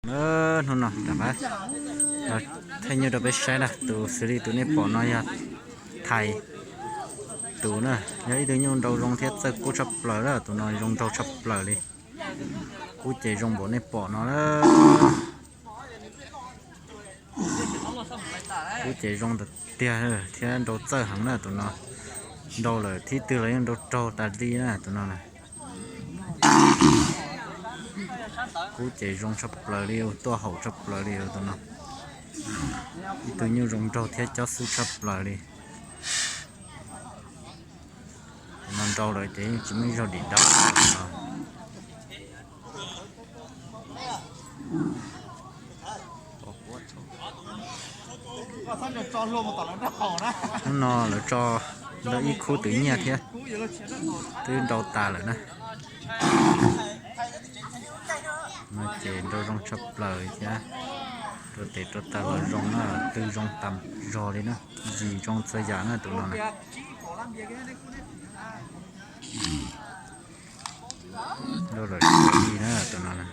Na, hnub no rov qab los thaij nyuj rau peb saib na. Tus xws li tus nej pom no yog thais tus na, yog ib tug nyuj nrau zoo thiab txawj kub tshaj plaws na. Tus no zoo nraug tshaj plaws li, kub ces zoo npaum nej pom no na. Kub ces zoo tiag tiag thiab nrau txawj heev na tus no. Nrau lawm thib twg los yeej nrau raug tas li na tus no na. Kub ces zoo tshaj plaws li, tuaj haum tshaj plaws li tus no. Ib tug nyuj zoo nraug thiab cob xwb tshaj plaws li. Tus no nrau lawm ces yeej tsis muaj ib zaug dim dawb no. Hnub no lawv tso ntau ib khub twv nyiaj thiab twb nrau tas lawm na. No ces nrau zoo tshaj plaws thiab, rau tes rau taw los zoo na, twb zoo tas zog li na, ntsis zoo txhua yam na tus no na. Nrau lawm li na tus no na.